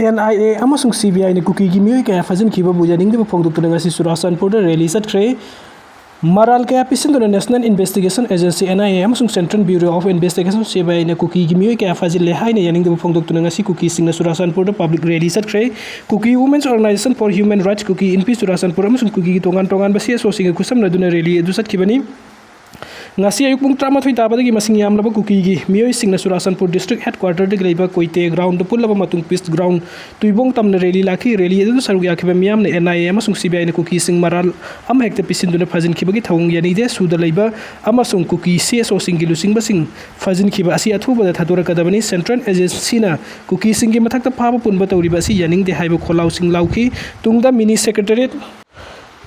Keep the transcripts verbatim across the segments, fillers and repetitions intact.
And I A ꯑꯃꯁꯨꯡ C B ꯑꯥꯏꯅ ꯀꯨꯀꯤꯒꯤ ꯃꯤꯑꯣꯏ ꯀꯌꯥ ꯐꯥꯖꯤꯟꯈꯤꯕꯕꯨ ꯌꯥꯅꯤꯡꯗꯕ ꯐꯣꯡꯗꯣꯛꯇꯨꯅ ꯉꯁꯤ ꯆꯨꯔꯥꯆꯥꯟꯄꯨꯔꯗ ꯔꯦꯂꯤ ꯆꯠꯈ꯭ꯔꯦ꯫ ꯃꯔꯥꯜ ꯀꯌꯥ ꯄꯤꯁꯤꯟꯗꯨꯅ National Investigation Agency, N I A, ꯑꯃꯁꯨꯡ Central Bureau of Investigation, C B I ꯅ ꯀꯨꯀꯤꯒꯤ ꯃꯤꯑꯣꯏ ꯀꯌꯥ ꯐꯥꯖꯤꯜꯂꯦ ꯍꯥꯏꯅ ꯌꯥꯅꯤꯡꯗꯕ ꯐꯣꯡꯗꯣꯛꯇꯨꯅ ꯉꯁꯤ ꯀꯨꯀꯤꯁꯤꯡꯅ ꯆꯨꯔꯥꯆꯥꯟꯄꯨꯔꯗ ꯄꯕ꯭ꯂꯤꯛ ꯔꯦꯂꯤ ꯆꯠꯈ꯭ꯔꯦ꯫ Kuki Women's Organization for Human Rights, Kuki Inpi, Churachandpur ꯑꯃꯁꯨꯡ ꯀꯨꯀꯤꯒꯤ ꯇꯣꯉꯥꯟ ꯇꯣꯉꯥꯟꯕ ꯁꯤ ꯑꯦꯁ ꯑꯣꯁꯤꯡꯒ ꯈꯨꯠꯁꯝꯅꯗꯨꯅ ꯔꯦꯂꯤ ꯑꯗꯨ ꯆꯠꯈꯤꯕꯅꯤ꯫ ꯉꯁꯤ ꯑꯌꯨꯛ ꯄꯨꯡ ꯇꯔꯥꯃꯥꯊꯣꯏ ꯇꯥꯕꯗꯒꯤ ꯃꯁꯤꯡ ꯌꯥꯝꯂꯕ ꯀꯨꯀꯤꯒꯤ ꯃꯤꯑꯣꯏꯁꯤꯡꯅ ꯆꯨꯔꯥꯆꯥꯟꯄꯨꯔ ꯗꯤꯁꯇ꯭ꯔꯤꯛ ꯍꯦꯗꯀ꯭ꯋꯥꯔꯇꯔꯗꯒꯤ ꯂꯩꯕ ꯀꯣꯏꯇꯦ ꯒ꯭ꯔꯥꯎꯟꯗ ꯄꯨꯜꯂꯕ ꯃꯇꯨꯡ ꯄꯤꯁ ꯒ꯭ꯔꯥꯎꯟ ꯇꯨꯏꯕꯣꯡ ꯇꯝꯅ ꯔꯦꯂꯤ ꯂꯥꯛꯈꯤ꯫ ꯔꯦꯂꯤ ꯑꯗꯨꯗ ꯁꯔꯨꯛ ꯌꯥꯈꯤꯕ ꯃꯤꯌꯥꯝꯅ N I A ꯑꯃꯁꯨꯡ C B I ꯅ ꯀꯨꯀꯤꯁꯤꯡ ꯃꯔꯥꯜ ꯑꯃꯍꯦꯛꯇ ꯄꯤꯁꯤꯟꯗꯨꯅ ꯐꯥꯖꯤꯟꯈꯤꯕꯒꯤ ꯊꯧꯑꯣꯡ ꯌꯥꯅꯤꯡꯗꯦ, ꯁꯨꯗ ꯂꯩꯕ ꯑꯃꯁꯨꯡ ꯀꯨꯀꯤ C S O ꯁꯤꯡꯒꯤ ꯂꯨꯆꯤꯡꯕꯁꯤꯡ ꯐꯥꯖꯤꯟꯈꯤꯕ ꯑꯁꯤ ꯑꯊꯨꯕꯗ ꯊꯥꯗꯣꯔꯛꯀꯗꯕꯅꯤ꯫ Central Agency ꯅ ꯀꯨꯀꯤꯁꯤꯡꯒꯤ ꯃꯊꯛꯇ ꯐꯥꯕ ꯄꯨꯟꯕ ꯇꯧꯔꯤꯕ ꯑꯁꯤ ꯌꯥꯅꯤꯡꯗꯦ ꯍꯥꯏꯕ ꯈꯣꯜꯂꯥꯎꯁꯤꯡ ꯂꯥꯎꯈꯤ꯫ ꯇꯨꯡꯗ ꯃꯤꯅꯤ ꯁꯦꯀ꯭ꯔꯦꯇꯦꯔꯤꯌꯦꯠ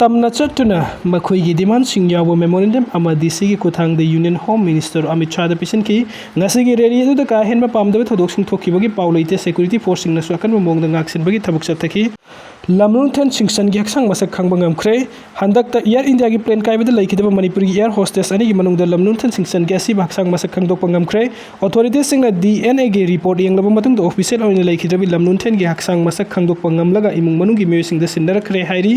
ꯇꯝꯅ ꯆꯠꯇꯨꯅ ꯃꯈꯣꯏꯒꯤ ꯗꯤꯃꯥꯟꯁꯤꯡ ꯌꯥꯎꯕ ꯃꯦꯃꯣꯔꯦꯟꯗꯝ ꯑꯃ D C ꯒꯤ ꯈꯨꯠꯊꯥꯡꯗ ꯌꯨꯅꯤꯌꯟ ꯍꯣꯝ ꯃꯤꯅꯤꯁꯇꯔ ꯑꯃꯤꯠ ꯁꯥꯍꯗ ꯄꯤꯁꯤꯟꯈꯤ꯫ ꯉꯁꯤꯒꯤ ꯔꯦꯂꯤ ꯑꯗꯨꯗ ꯀꯥ ꯍꯦꯟꯕ ꯄꯥꯝꯗꯕ ꯊꯧꯗꯣꯛꯁꯤꯡ ꯊꯣꯛꯈꯤꯕꯒꯤ ꯄꯥꯎ ꯂꯩꯇꯦ꯫ ꯁꯦꯀ꯭ꯌꯨꯔꯤꯇꯤ ꯐꯣꯔꯁꯁꯤꯡꯅꯁꯨ ꯑꯀꯟꯕ ꯃꯑꯣꯡꯗ ꯉꯥꯛꯁꯦꯟꯕꯒꯤ ꯊꯕꯛ ꯆꯠꯊꯈꯤ꯫ ꯂꯝꯂꯣꯟꯊꯦꯟ ꯁꯤꯡꯁꯟꯒꯤ ꯍꯛꯆꯥꯡ ꯃꯁꯛ ꯈꯪꯕ ꯉꯝꯈ꯭ꯔꯦ꯫ ꯍꯟꯗꯛꯇ ꯑꯦꯌꯔ ꯏꯟꯗꯤꯌꯥꯒꯤ ꯄ꯭ꯂꯦꯟ ꯀꯥꯏꯕꯗ ꯂꯩꯈꯤꯗꯕ ꯃꯅꯤꯄꯨꯔꯒꯤ ꯑꯦꯌꯔ ꯍꯣꯁꯇꯦꯁ ꯑꯅꯤꯒꯤ ꯃꯅꯨꯡꯗ ꯂꯝꯂꯣꯟꯊꯦꯟ ꯁꯤꯡꯁꯟꯒꯤ ꯑꯁꯤꯕ ꯍꯛꯆꯥꯡ ꯃꯁꯛ ꯈꯪꯗꯣꯛꯄ ꯉꯝꯈ꯭ꯔꯦ꯫ ꯑꯣꯊꯣꯔꯤꯇꯤꯁꯁꯤꯡꯅ D N A ꯒꯤ ꯔꯤꯄꯣꯔꯠ ꯌꯦꯡꯂꯕ ꯃꯇꯨꯡꯗ ꯑꯣꯐꯤꯁꯤꯌꯦꯜ ꯑꯣꯏꯅ ꯂꯩꯈꯤꯗ꯭ꯔꯕꯤ ꯂꯝꯂꯣꯟꯊꯦꯟꯒꯤ ꯍꯛꯆꯥꯡ ꯃꯁꯛ ꯈꯪꯗꯣꯛꯄ ꯉꯝꯂꯒ ꯏꯃꯨꯡ ꯃꯅꯨꯡꯒꯤ ꯃꯤꯑꯣꯏꯁꯤꯡꯗ ꯁꯤꯟꯅꯔꯛꯈ꯭ꯔꯦ ꯍꯥꯏꯔꯤ꯫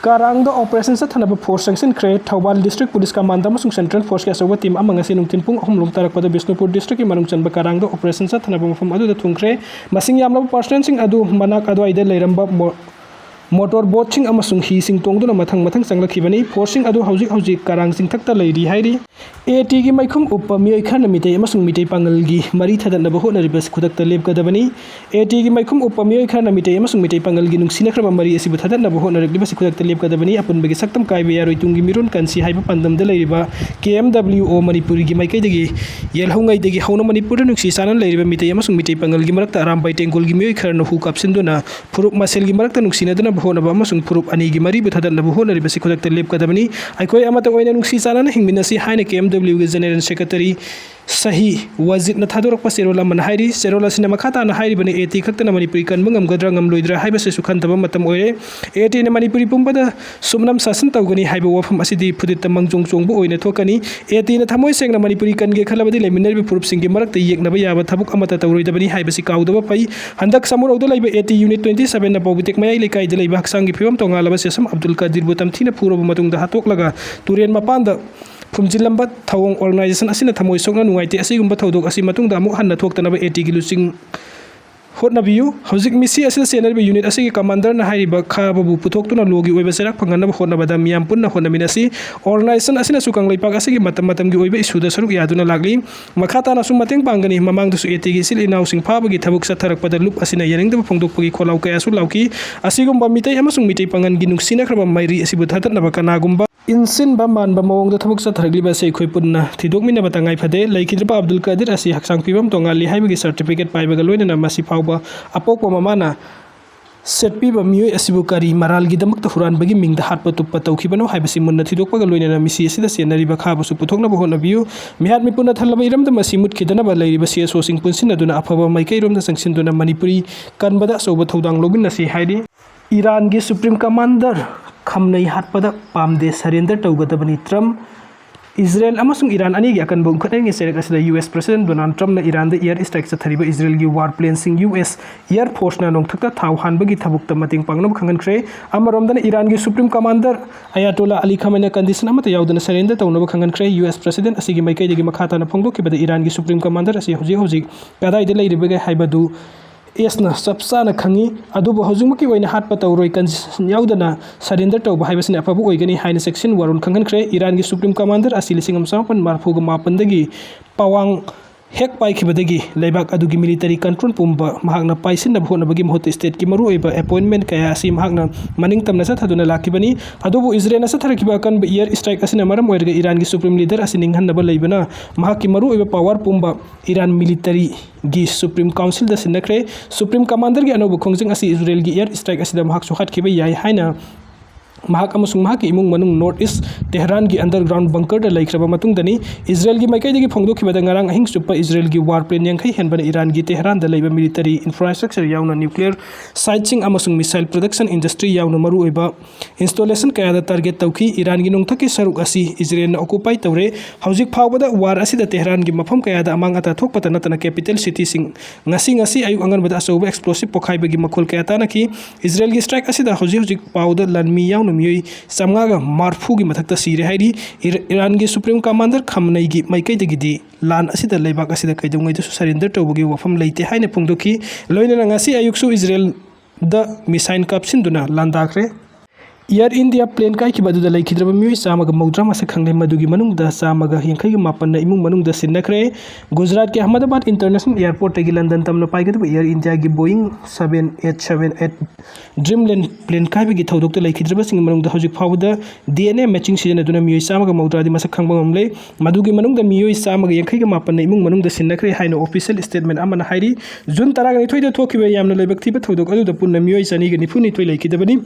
ꯀꯥꯔꯥꯡꯗ ꯑꯣꯄꯔꯦꯁꯟ ꯆꯠꯊꯅꯕ ꯐꯣꯔꯁ ꯆꯪꯁꯤꯟꯈ꯭ꯔꯦ꯫ ꯊꯧꯕꯥꯜ ꯗꯤꯁꯇ꯭ꯔꯤꯛ ꯄꯨꯂꯤꯁ ꯀꯃꯥꯟꯗ ꯑꯃꯁꯨꯡ ꯁꯦꯟꯇ꯭ꯔꯦꯜ ꯐꯣꯔꯁꯀꯤ ꯑꯆꯧꯕ ꯇꯤꯝ ꯑꯃ ꯉꯁꯤ ꯅꯨꯡꯊꯤꯜ ꯄꯨꯡ ꯑꯍꯨꯝ ꯂꯣꯝ ꯇꯥꯔꯛꯄꯗ ꯕꯤꯁꯅꯨꯄꯨꯔ ꯗꯤꯁꯇ꯭ꯔꯤꯛꯀꯤ ꯃꯅꯨꯡ ꯆꯟꯕ ꯀꯥꯔꯥꯡꯗ ꯑꯣꯄꯔꯦꯁꯟ ꯆꯠꯊꯅꯕ ꯃꯐꯝ ꯑꯗꯨꯗ ꯊꯨꯡꯈ꯭ꯔꯦ꯫ ꯃꯁꯤꯡ ꯌꯥꯝꯂꯕ ꯄꯥꯔꯁꯅꯦꯜꯁꯤꯡ ꯑꯗꯨ ꯃꯅꯥꯛ ꯑꯗꯨꯋꯥꯏꯗ ꯂꯩꯔꯝꯕ ꯃꯣ-, ꯃꯣꯇꯣꯔ ꯕꯣꯠꯁꯤꯡ ꯑꯃꯁꯨꯡ ꯍꯤꯁꯤꯡ ꯇꯣꯡꯗꯨꯅ ꯃꯊꯪ ꯃꯊꯪ ꯆꯪꯂꯛꯈꯤꯕꯅꯤ꯫ ꯐꯣꯔꯁꯁꯤꯡ ꯑꯗꯨ ꯍꯧꯖꯤꯛ ꯍꯧꯖꯤꯛ ꯀꯥꯔꯥꯡ ꯆꯤꯡꯊꯛꯇ ꯂꯩꯔꯤ ꯍꯥꯏꯔꯤ꯫ ꯑꯦ ꯇꯤꯒꯤ ꯃꯩꯈꯨꯝ ꯎꯞꯄ ꯃꯤꯑꯣꯏ ꯈꯔꯅ ꯃꯤꯇꯩ ꯑꯃꯁꯨꯡ ꯃꯤꯇꯩ ꯄꯥꯉꯜꯒꯤ ꯃꯔꯤ ꯊꯗꯠꯅꯕ ꯍꯣꯠꯅꯔꯤꯕꯁꯤ ꯈꯨꯗꯛꯇ ꯂꯦꯞꯀꯗꯕꯅꯤ꯫ ꯑꯦ ꯇꯤꯒꯤ ꯃꯩꯈꯨꯝ ꯎꯞꯄ ꯃꯤꯑꯣꯏ ꯈꯔꯅ ꯃꯤꯇꯩ ꯑꯃꯁꯨꯡ ꯃꯤꯇꯩ ꯄꯥꯉꯜꯒꯤ ꯅꯨꯡꯁꯤꯅꯈ꯭ꯔꯕ ꯃꯔꯤ ꯑꯁꯤꯕꯨ ꯊꯗꯠꯅꯕ ꯍꯣꯠꯅꯔꯛꯂꯤꯕꯁꯤ ꯈꯨꯗꯛꯇ ꯂꯦꯞꯀꯗꯕꯅꯤ꯫ ꯑꯄꯨꯟꯕꯒꯤ ꯁꯛꯇꯝ ꯀꯥꯏꯕ ꯌꯥꯔꯣꯏ, ꯇꯨꯡꯒꯤ ꯃꯤꯔꯣꯟ ꯀꯟꯁꯤ ꯍꯥꯏꯕ ꯄꯥꯟꯗꯝꯗ ꯂꯩꯔꯤꯕ K M W O ꯃꯅꯤꯄꯨꯔꯒꯤ ꯃꯥꯏꯀꯩꯗꯒꯤ ꯌꯦꯜꯍꯧꯉꯩꯗꯒꯤ ꯍꯧꯅ ꯃꯅꯤꯄꯨꯔꯗ ꯅꯨꯡꯁꯤ ꯆꯥꯟꯅꯅ ꯂꯩꯔꯤꯕ ꯃꯤꯇꯩ ꯑꯃꯁꯨꯡ ꯃꯤꯇꯩ ꯄꯥꯉꯜꯒꯤ ꯃꯔꯛꯇ ꯑꯔꯥꯝꯕꯥꯏ ꯇꯦꯡꯒꯣꯜꯒꯤ ꯃꯤꯑꯣꯏ ꯈꯔꯅ ꯍꯨ ꯀꯥꯞꯁꯤꯟꯗꯨꯅ ꯐꯨꯔꯨꯞ ꯃꯁꯦꯜꯒꯤ ꯃꯔꯛꯇ ꯅꯨꯡꯁꯤꯅꯗꯅꯕ ꯍꯣꯠꯅꯕ ꯑꯃꯁꯨꯡ ꯐꯨꯔꯨꯞ ꯑꯅꯤꯒꯤ ꯃꯔꯤꯕꯨ ꯊꯗꯠꯅꯕ ꯍꯣꯠꯅꯔꯤꯕꯁꯤ ꯈꯨꯗꯛꯇ ꯂꯦꯞꯀꯗꯕꯅꯤ꯫ ꯑꯩꯈꯣꯏ ꯑꯃꯠꯇ ꯑꯣꯏꯅ ꯅꯨꯡꯁꯤ ꯆꯥꯟꯅꯅ ꯍꯤꯡꯃꯤꯟꯅꯁꯤ ꯍꯥꯏꯅ K M W ꯒꯤ ꯖꯦꯅꯦꯔꯦꯜ ꯁꯦꯀ꯭ꯔꯦꯇꯔꯤ ꯁꯍꯤ ꯋꯥꯖꯤꯗꯅ ꯊꯥꯗꯣꯔꯛꯄ ꯆꯦꯔꯣꯜ ꯑꯃꯅ ꯍꯥꯏꯔꯤ꯫ ꯆꯦꯔꯣꯜ ꯑꯁꯤꯅ ꯃꯈꯥ ꯇꯥꯅ ꯍꯥꯏꯔꯤꯕꯅꯤ, ꯑꯦ ꯇꯤ ꯈꯛꯇꯅ ꯃꯅꯤꯄꯨꯔꯤ ꯀꯟꯕ ꯉꯝꯒꯗ꯭ꯔꯥ ꯉꯝꯂꯣꯏꯗ꯭ꯔꯥ ꯍꯥꯏꯕꯁꯤꯁꯨ ꯈꯟꯊꯕ ꯃꯇꯝ ꯑꯣꯏꯔꯦ꯫ ꯑꯦ ꯇꯤꯅ ꯃꯅꯤꯄꯨꯔꯤ ꯄꯨꯝꯕꯗ ꯁꯨꯞꯅꯝ ꯁꯥꯁꯟ ꯇꯧꯒꯅꯤ ꯍꯥꯏꯕ ꯋꯥꯐꯝ ꯑꯁꯤꯗꯤ ꯐꯨꯗꯤꯠꯇ ꯃꯪꯖꯣꯡ ꯆꯣꯡꯕ ꯑꯣꯏꯅ ꯊꯣꯛꯀꯅꯤ꯫ ꯑꯦ ꯇꯤꯅ ꯊꯃꯣꯏ ꯁꯦꯡꯅ ꯃꯅꯤꯄꯨꯔꯤ ꯀꯟꯒꯦ ꯈꯜꯂꯕꯗꯤ ꯂꯩꯃꯤꯟꯅꯔꯤꯕ ꯐꯨꯔꯨꯞꯁꯤꯡꯒꯤ ꯃꯔꯛꯇ ꯌꯦꯛꯅꯕ ꯌꯥꯕ ꯊꯕꯛ ꯑꯃꯠꯇ ꯇꯧꯔꯣꯏꯗꯕꯅꯤ ꯍꯥꯏꯕꯁꯤ ꯀꯥꯎꯗꯕ ꯐꯩ꯫ ꯍꯟꯗꯛ ꯁꯃꯨꯔꯧꯗ ꯂꯩꯕ ꯑꯦ ꯇꯤ Unit twenty sevenꯅ ꯄꯥꯎꯕꯤꯇꯦꯛ ꯃꯌꯥꯏ ꯂꯩꯀꯥꯏꯗ ꯂꯩꯕ ꯍꯛꯆꯥꯡꯒꯤ ꯐꯤꯕꯝ ꯇꯣꯉꯥꯜꯂꯕ ꯁꯦꯁꯝ ꯑꯕꯗꯨꯜ ꯀꯥꯗꯤꯔꯕꯨ ꯇꯝꯊꯤꯅ ꯐꯨꯔꯕ ꯃꯇꯨꯡꯗ ꯍꯥꯠꯇꯣꯛꯂꯒ ꯇꯨꯔꯦꯟ ꯃꯄꯥꯟꯗ ꯐꯨꯝꯖꯤꯜꯂꯝꯕ ꯊꯧꯑꯣꯡ organization ꯑꯁꯤꯅ ꯊꯃꯣꯏ ꯁꯣꯛꯅ ꯅꯨꯡꯉꯥꯏꯇꯦ꯫ ꯑꯁꯤꯒꯨꯝꯕ ꯊꯧꯗꯣꯛ ꯑꯁꯤ ꯃꯇꯨꯡꯗ ꯑꯃꯨꯛ ꯍꯟꯅ ꯊꯣꯛꯇꯅꯕ ꯑꯦ ꯇꯤꯒꯤ ꯂꯨꯆꯤꯡ ꯍꯣꯠꯅꯕꯤꯌꯨ꯫ ꯍꯧꯖꯤꯛ ꯃꯤꯁꯤ ꯑꯁꯤꯗ ꯆꯦꯟꯅꯔꯤꯕ unit ꯑꯁꯤꯒꯤ commanderꯅ ꯍꯥꯏꯔꯤꯕ ꯈꯥꯕꯕꯨ ꯄꯨꯊꯣꯛꯇꯨꯅ lawꯒꯤ ꯑꯣꯏꯕ ꯆꯩꯔꯥꯛ ꯐꯪꯍꯟꯅꯕ ꯍꯣꯠꯅꯕꯗ ꯃꯤꯌꯥꯝ ꯄꯨꯟꯅ ꯍꯣꯠꯅꯃꯤꯟꯅꯁꯤ꯫ Organization ꯑꯁꯤꯅꯁꯨ ꯀꯪꯂꯩꯄꯥꯛ ꯑꯁꯤꯒꯤ ꯃꯇꯝ ꯃꯇꯝꯒꯤ ꯑꯣꯏꯕ issueꯗ ꯁꯔꯨꯛ ꯌꯥꯗꯨꯅ ꯂꯥꯛꯂꯤ꯫ ꯃꯈꯥ ꯇꯥꯅꯁꯨ ꯃꯇꯦꯡ ꯄꯥꯡꯒꯅꯤ꯫ ꯃꯃꯥꯡꯗꯁꯨ ꯑꯦ ꯇꯤꯒꯤ ꯏꯆꯤꯜ ꯏꯅꯥꯎꯁꯤꯡ ꯐꯥꯕꯒꯤ ꯊꯕꯛ ꯆꯠꯊꯔꯛꯄꯗ ꯂꯨꯞ ꯑꯁꯤꯅ ꯌꯥꯅꯤꯡꯗꯕ ꯐꯣꯡꯗꯣꯛꯄꯒꯤ ꯈꯣꯜꯂꯥꯎ ꯀꯌꯥꯁꯨ ꯂꯥꯎꯈꯤ꯫ ꯑꯁꯤꯒꯨꯝꯕ ꯃꯤꯇꯩ ꯑꯃꯁꯨꯡ ꯃꯤꯇꯩ ꯄꯥꯉꯜꯒꯤ ꯅꯨꯡꯁꯤꯅꯈ꯭ꯔꯕ ꯃꯔꯤ ꯑꯁꯤꯕꯨ ꯊꯥꯗꯠꯅꯕ ꯀꯅꯥꯒꯨꯝꯕ ꯏꯟꯁꯤꯟꯕ ꯃꯥꯟꯕ ꯃꯑꯣꯡꯗ ꯊꯕꯛ ꯆꯠꯊꯔꯛꯂꯤꯕ ꯑꯁꯤ ꯑꯩꯈꯣꯏ ꯄꯨꯟꯅ ꯊꯤꯗꯣꯛꯃꯤꯟꯅꯕ ꯇꯉꯥꯏ ꯐꯗꯦ꯫ ꯂꯩꯈꯤꯗ꯭ꯔꯕ ꯑꯕꯗꯨꯜ ꯀꯥꯗꯤꯔ ꯑꯁꯤ ꯍꯛꯆꯥꯡ ꯐꯤꯕꯝ ꯇꯣꯉꯥꯜꯂꯤ ꯍꯥꯏꯕꯒꯤ certificate ꯄꯥꯏꯕꯒ ꯂꯣꯏꯅꯅ ꯃꯁꯤ ꯐꯥꯎꯕ ꯑꯄꯣꯛꯄ ꯃꯃꯥꯅ ꯁꯦꯠꯄꯤꯕ ꯃꯤꯑꯣꯏ ꯑꯁꯤꯕꯨ ꯀꯔꯤ ꯃꯔꯥꯜꯒꯤꯗꯃꯛꯇ ꯍꯨꯔꯥꯟꯕꯒꯤ ꯃꯤꯡꯗ ꯍꯥꯠꯄ ꯇꯨꯞꯄ ꯇꯧꯈꯤꯕꯅꯣ ꯍꯥꯏꯕꯁꯤ ꯃꯨꯟꯅ ꯊꯤꯗꯣꯛꯄꯒ ꯂꯣꯏꯅꯅ ꯃꯤꯁꯤ ꯑꯁꯤꯗ ꯆꯦꯟꯅꯔꯤꯕ ꯈꯥꯕꯁꯨ ꯄꯨꯊꯣꯛꯅꯕ ꯍꯣꯠꯅꯕꯤꯌꯨ꯫ ꯃꯤꯍꯥꯠ ꯃꯤꯄꯨꯟꯅ ꯊꯜꯂꯕ ꯏꯔꯝꯗꯝ ꯑꯁꯤ ꯃꯨꯠꯈꯤꯗꯅꯕ ꯂꯩꯔꯤꯕ ꯁꯤ ꯑꯦꯁ ꯑꯣꯁꯤꯡ ꯄꯨꯟꯁꯤꯟꯅꯗꯨꯅ ꯑꯐꯕ ꯃꯥꯏꯀꯩꯔꯣꯝꯗ ꯆꯪꯁꯤꯟꯗꯨꯅ ꯃꯅꯤꯄꯨꯔꯤ ꯀꯟꯕꯗ ꯑꯆꯧꯕ ꯊꯧꯗꯥꯡ ꯂꯧꯃꯤꯟꯅꯁꯤ ꯍꯥꯏꯔꯤ꯫ ꯏꯔꯥꯟꯒꯤ Supreme Commander ꯈꯝꯅꯩ ꯍꯥꯠꯄꯗ ꯄꯥꯝꯗꯦ, surrender ꯇꯧꯒꯗꯕꯅꯤ ꯇ꯭ꯔꯝꯞ꯫ ꯏꯖꯔꯦꯜ ꯑꯃꯁꯨꯡ ꯏꯔꯥꯟ ꯑꯅꯤꯒꯤ ꯑꯀꯟꯕ ꯎꯪꯈꯠꯅꯔꯤꯉꯩ ꯆꯩꯔꯛ ꯑꯁꯤꯗ ꯌꯨ ꯑꯦꯁ President Donald Trumpꯅ ꯏꯔꯥꯟꯗ air strike ꯆꯠꯊꯔꯤꯕ ꯏꯖꯔꯦꯜꯒꯤ war planeꯁꯤꯡ ꯌꯨ ꯑꯦꯁ Air Forceꯅ ꯅꯣꯡꯊꯛꯇ ꯊꯥꯎ ꯍꯥꯟꯕꯒꯤ ꯊꯕꯛꯇ ꯃꯇꯦꯡ ꯄꯥꯡꯅꯕ ꯈꯪꯍꯟꯈ꯭ꯔꯦ꯫ ꯑꯃꯔꯣꯝꯗꯅ ꯏꯔꯥꯟꯒꯤ Supreme Commander ꯑꯌꯥꯇꯣꯂꯥ ꯑꯂꯤ ꯈꯥꯃꯦꯅꯤꯅ condition ꯑꯃꯠꯇ ꯌꯥꯎꯗꯅ surrender ꯇꯧꯅꯕ ꯈꯪꯍꯟꯈ꯭ꯔꯦ꯫ ꯌꯨ ꯑꯦꯁ President ꯑꯁꯤꯒꯤ ꯃꯥꯏꯀꯩꯗꯒꯤ ꯃꯈꯥ ꯇꯥꯅ ꯐꯣꯡꯗꯣꯛꯈꯤꯕꯗ ꯏꯔꯥꯟꯒꯤ Supreme Commander ꯑꯁꯤ ꯍꯧꯖꯤꯛ ꯍꯧꯖꯤꯛ ꯀꯗꯥꯏꯗ ꯂꯩꯔꯤꯕꯒꯦ ꯍꯥꯏꯕꯗꯨ ꯑꯦꯁꯅ ꯆꯞ ꯆꯥꯅ ꯈꯪꯏ, ꯑꯗꯨꯕꯨ ꯍꯧꯖꯤꯛꯃꯛꯀꯤ ꯑꯣꯏꯅ ꯍꯥꯠꯄ ꯇꯧꯔꯣꯏ, condition ꯌꯥꯎꯗꯅ surrender ꯇꯧꯕ ꯍꯥꯏꯕꯁꯤꯅ ꯑꯐꯕ ꯑꯣꯏꯒꯅꯤ ꯍꯥꯏꯅ ꯆꯦꯛꯁꯤꯟ ꯋꯥꯔꯣꯜ ꯈꯪꯍꯟꯈ꯭ꯔꯦ꯫ ꯏꯔꯥꯟꯒꯤ Supreme Commander ꯑꯁꯤ ꯂꯤꯁꯤꯡ ꯑꯃ ꯆꯃꯥꯄꯟ ꯃꯔꯤꯐꯨꯒ ꯃꯥꯄꯟꯗꯒꯤ ꯄꯋꯥꯡ ꯍꯦꯛ ꯄꯥꯏꯈꯤꯕꯗꯒꯤ ꯂꯩꯕꯥꯛ ꯑꯗꯨꯒꯤ military control ꯄꯨꯝꯕ ꯃꯍꯥꯛꯅ ꯄꯥꯏꯁꯤꯟꯅꯕ ꯍꯣꯠꯅꯕꯒꯤ ꯃꯍꯨꯠꯇ stateꯀꯤ ꯃꯔꯨꯑꯣꯏꯕ appointment ꯀꯌꯥ ꯑꯁꯤ ꯃꯍꯥꯛꯅ ꯃꯅꯤꯡ ꯇꯝꯅ ꯆꯠꯊꯗꯨꯅ ꯂꯥꯛꯈꯤꯕꯅꯤ꯫ ꯑꯗꯨꯕꯨ ꯏꯖꯔꯦꯜꯅ ꯆꯠꯊꯔꯛꯈꯤꯕ ꯑꯀꯟꯕ air strike ꯑꯁꯤꯅ ꯃꯔꯝ ꯑꯣꯏꯔꯒ ꯏꯔꯥꯟꯒꯤ Supreme Leader ꯑꯁꯤ ꯅꯤꯡꯍꯟꯅꯕ ꯂꯩꯕꯅ ꯃꯍꯥꯛꯀꯤ ꯃꯔꯨꯑꯣꯏꯕ power ꯄꯨꯝꯕ ꯏꯔꯥꯟ militaryꯒꯤ Supreme Councilꯗ ꯁꯤꯟꯅꯈ꯭ꯔꯦ꯫ Supreme Commanderꯒꯤ ꯑꯅꯧꯕ ꯈꯣꯡꯖꯪ ꯑꯁꯤ ꯏꯖꯔꯦꯜꯒꯤ air strike ꯑꯁꯤꯗ ꯃꯍꯥꯛꯁꯨ ꯍꯥꯠꯈꯤꯕ ꯌꯥꯏ ꯍꯥꯏꯅ ꯃꯍꯥꯛ ꯑꯃꯁꯨꯡ ꯃꯍꯥꯛꯀꯤ ꯏꯃꯨꯡ ꯃꯅꯨꯡ North East Tehranꯒꯤ underground bunkerꯗ ꯂꯩꯈ꯭ꯔꯕ ꯃꯇꯨꯡꯗꯅꯤ꯫ ꯏꯖꯔꯦꯜꯒꯤ ꯃꯥꯏꯀꯩꯗꯒꯤ ꯐꯣꯡꯗꯣꯛꯈꯤꯕꯗ ꯉꯔꯥꯡ ꯑꯍꯤꯡ ꯆꯨꯞꯄ ꯏꯖꯔꯦꯜꯒꯤ war plane ꯌꯥꯡꯈꯩ ꯍꯦꯟꯕꯅ ꯏꯔꯥꯟꯒꯤ ꯇꯦꯍꯔꯥꯟꯗ ꯂꯩꯕ military infrastructure ꯌꯥꯎꯅ nuclear siteꯁꯤꯡ ꯑꯃꯁꯨꯡ missile production industry ꯌꯥꯎꯅ ꯃꯔꯨꯑꯣꯏꯕ installation ꯀꯌꯥꯗ target ꯇꯧꯈꯤ꯫ ꯏꯔꯥꯟꯒꯤ ꯅꯣꯡꯊꯛꯀꯤ ꯁꯔꯨꯛ ꯑꯁꯤ ꯏꯖꯔꯦꯜꯅ occupy ꯇꯧꯔꯦ꯫ ꯍꯧꯖꯤꯛ ꯐꯥꯎꯕꯗ war ꯑꯁꯤꯗ ꯇꯦꯍꯔꯥꯟꯒꯤ ꯃꯐꯝ ꯀꯌꯥꯗ ꯑꯃꯥꯡ ꯑꯇꯥ ꯊꯣꯛꯄꯇ ꯅꯠꯇꯅ capital cityꯁꯤꯡ ꯉꯁꯤ, ꯉꯁꯤ ꯑꯌꯨꯛ ꯑꯉꯟꯕꯗ ꯑꯆꯧꯕ explosive ꯄꯣꯈꯥꯏꯕꯒꯤ ꯃꯈꯣꯜ ꯀꯌꯥ ꯇꯥꯅꯈꯤ꯫ ꯏꯖꯔꯦꯜꯒꯤ strike ꯑꯁꯤꯗ ꯍꯧꯖꯤꯛ ꯍꯧꯖꯤꯛ ꯐꯥꯎꯕꯗ ꯂꯥꯟꯃꯤ ꯌꯥꯎꯅ ꯃꯤꯑꯣꯏ ꯆꯥꯝꯃꯉꯥꯒ ꯃꯔꯤꯐꯨꯒꯤ ꯃꯊꯛꯇ ꯁꯤꯔꯦ ꯍꯥꯏꯔꯤ꯫ ꯏꯔ-, ꯏꯔꯥꯟꯒꯤ Supreme Commander ꯈꯥꯃꯅꯩꯒꯤ ꯃꯥꯏꯀꯩꯗꯒꯤꯗꯤ ꯂꯥꯟ ꯑꯁꯤꯗ ꯂꯩꯕꯥꯛ ꯑꯁꯤꯗ ꯀꯩꯗꯧꯉꯩꯗꯁꯨ surrender ꯇꯧꯕꯒꯤ ꯋꯥꯐꯝ ꯂꯩꯇꯦ ꯍꯥꯏꯅ ꯐꯣꯡꯗꯣꯛꯈꯤ꯫ ꯂꯣꯏꯅꯅ ꯉꯁꯤ ꯑꯌꯨꯛꯁꯨ ꯏꯖꯔꯦꯜꯗ missile ꯀꯥꯞꯁꯤꯟꯗꯨꯅ ꯂꯥꯟꯗꯥꯈ꯭ꯔꯦ꯫ Air India plane ꯀꯥꯏꯈꯤꯕ ꯑꯗꯨꯗ ꯂꯩꯈꯤꯗ꯭ꯔꯕ ꯃꯤꯑꯣꯏ ꯆꯥꯝꯃꯒ ꯃꯧꯗ꯭ꯔꯥ ꯃꯁꯛ ꯈꯪꯂꯦ, ꯃꯗꯨꯒꯤ ꯃꯅꯨꯡꯗ ꯆꯥꯝꯃꯒ ꯌꯥꯡꯈꯩꯒ ꯃꯥꯄꯟꯅ ꯏꯃꯨꯡ ꯃꯅꯨꯡꯗ ꯁꯤꯟꯅꯈ꯭ꯔꯦ꯫ ꯒꯨꯖꯔꯥꯠꯀꯤ ꯑꯍꯃꯗꯥꯕꯥꯗ International Airportꯇꯒꯤ ꯂꯟꯗꯟ ꯇꯝꯅ ꯄꯥꯏꯒꯗꯕ Air Indiaꯒꯤ Boeing seven eight seven eight Dreamliner plane ꯀꯥꯏꯕꯒꯤ ꯊꯧꯗꯣꯛꯇ ꯂꯩꯈꯤꯗ꯭ꯔꯕꯁꯤꯡꯒꯤ ꯃꯅꯨꯡꯗ ꯍꯧꯖꯤꯛ ꯐꯥꯎꯕꯗ DNA matching ꯁꯤꯖꯤꯟꯅꯗꯨꯅ ꯃꯤꯑꯣꯏ ꯆꯥꯝꯃꯒ ꯃꯧꯗ꯭ꯔꯥꯗꯤ ꯃꯁꯛ ꯈꯪꯕ ꯉꯝꯂꯦ꯫ ꯃꯗꯨꯒꯤ ꯃꯅꯨꯡꯗ ꯃꯤꯑꯣꯏ ꯆꯥꯝꯃꯒ ꯌꯥꯡꯈꯩꯒ ꯃꯥꯄꯟꯅ ꯏꯃꯨꯡ ꯃꯅꯨꯡꯗ ꯁꯤꯟꯅꯈ꯭ꯔꯦ ꯍꯥꯏꯅ official statement ꯑꯃꯅ ꯍꯥꯏꯔꯤ꯫ ꯖꯨꯟ ꯇꯔꯥꯅꯤꯊꯣꯏꯗ ꯊꯣꯛꯈꯤꯕ ꯌꯥꯝꯅ ꯂꯥꯏꯕꯛ ꯊꯤꯕ ꯊꯧꯗꯣꯛ ꯑꯗꯨꯗ ꯄꯨꯟꯅ ꯃꯤꯑꯣꯏ ꯆꯅꯤꯒ ꯅꯤꯐꯨꯅꯤꯊꯣꯏ ꯂꯩꯈꯤꯗꯕꯅꯤ꯫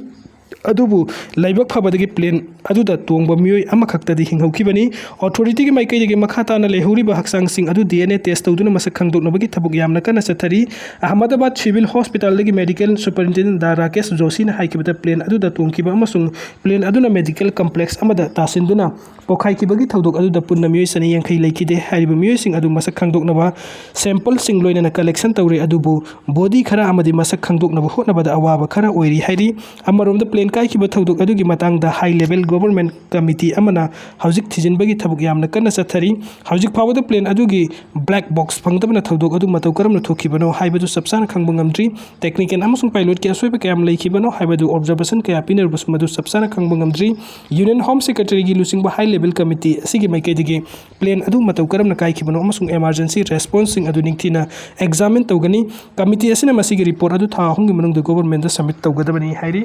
ꯑꯗꯨꯕꯨ ꯂꯥꯏꯕꯛ ꯐꯕꯗꯒꯤ plane ꯑꯗꯨꯗ ꯇꯣꯡꯕ ꯃꯤꯑꯣꯏ ꯑꯃꯈꯛꯇꯗꯤ ꯍꯤꯡꯍꯧꯈꯤꯕꯅꯤ꯫ Authorityꯒꯤ ꯃꯥꯏꯀꯩꯗꯒꯤ ꯃꯈꯥ ꯇꯥꯅ ꯂꯩꯍꯧꯔꯤꯕ ꯍꯛꯆꯥꯡꯁꯤꯡ ꯑꯗꯨ DNA test ꯇꯧꯗꯨꯅ ꯃꯁꯛ ꯈꯪꯗꯣꯛꯅꯕꯒꯤ ꯊꯕꯛ ꯌꯥꯝꯅ ꯀꯟꯅ ꯆꯠꯊꯔꯤ꯫ ꯑꯍꯃꯗꯥꯕꯥꯗ Civil Hospitalꯗꯒꯤ medical superintendent ꯗꯥ ꯔꯥꯀꯦꯁ ꯖꯣꯁꯤꯅ ꯍꯥꯏꯈꯤꯕꯗ, plane ꯑꯗꯨꯗ ꯇꯣꯡꯈꯤꯕ ꯑꯃꯁꯨꯡ plane ꯑꯗꯨꯅ medical complex ꯑꯃꯗ ꯇꯥꯁꯤꯟꯗꯨꯅ ꯄꯣꯈꯥꯏꯈꯤꯕꯒꯤ ꯊꯧꯗꯣꯛ ꯑꯗꯨꯗ ꯄꯨꯟꯅ ꯃꯤꯑꯣꯏ ꯆꯅꯤ ꯌꯥꯡꯈꯩ ꯂꯩꯈꯤꯗꯦ꯫ ꯍꯥꯏꯔꯤꯕ ꯃꯤꯑꯣꯏꯁꯤꯡ ꯑꯗꯨ ꯃꯁꯛ ꯈꯪꯗꯣꯛꯅꯕ sampleꯁꯤꯡ ꯂꯣꯏꯅꯅ collection ꯇꯧꯔꯦ, ꯑꯗꯨꯕꯨ body ꯈꯔ ꯑꯃꯗꯤ ꯃꯁꯛ ꯈꯪꯗꯣꯛꯅꯕ ꯍꯣꯠꯅꯕꯗ ꯑꯋꯥꯕ ꯈꯔ ꯑꯣꯏꯔꯤ ꯍꯥꯏꯔꯤ꯫ ꯑꯃꯔꯣꯝꯗ, plane ꯀꯥꯏꯈꯤꯕ ꯊꯧꯗꯣꯛ ꯑꯗꯨꯒꯤ ꯃꯇꯥꯡꯗ high level government committee ꯑꯃꯅ ꯍꯧꯖꯤꯛ ꯊꯤꯖꯤꯟꯕꯒꯤ ꯊꯕꯛ ꯌꯥꯝꯅ ꯀꯟꯅ ꯆꯠꯊꯔꯤ꯫ ꯍꯧꯖꯤꯛ ꯐꯥꯎꯕꯗ plane ꯑꯗꯨꯒꯤ black box ꯐꯪꯗꯕꯅ ꯊꯧꯗꯣꯛ ꯑꯗꯨ ꯃꯇꯧ ꯀꯔꯝꯅ ꯊꯣꯛꯈꯤꯕꯅꯣ ꯍꯥꯏꯕꯗꯨ ꯆꯞ ꯆꯥꯅ ꯈꯪꯕ ꯉꯝꯗ꯭ꯔꯤ꯫ Technical ꯑꯃꯁꯨꯡ pilotꯀꯤ ꯑꯁꯣꯏꯕ ꯀꯌꯥꯝ ꯂꯩꯈꯤꯕꯅꯣ ꯍꯥꯏꯕꯗꯨ observation ꯀꯌꯥ ꯄꯤꯅꯔꯕꯁꯨ ꯃꯗꯨ ꯆꯞ ꯆꯥꯅ ꯈꯪꯕ ꯉꯝꯗ꯭ꯔꯤ꯫ Union Home Secretaryꯒꯤ ꯂꯨꯆꯤꯡꯕ high level committee ꯑꯁꯤꯒꯤ ꯃꯥꯏꯀꯩꯗꯒꯤ plane ꯑꯗꯨ ꯃꯇꯧ ꯀꯔꯝꯅ ꯀꯥꯏꯈꯤꯕꯅꯣ ꯑꯃꯁꯨꯡ emergency responseꯁꯤꯡ ꯑꯗꯨ ꯅꯤꯡꯊꯤꯅ examine ꯇꯧꯒꯅꯤ꯫ Committee ꯑꯁꯤꯅ ꯃꯁꯤꯒꯤ report ꯑꯗꯨ ꯊꯥ ꯑꯍꯨꯝꯒꯤ ꯃꯅꯨꯡꯗ governmentꯗ submit ꯇꯧꯒꯗꯕꯅꯤ ꯍꯥꯏꯔꯤ꯫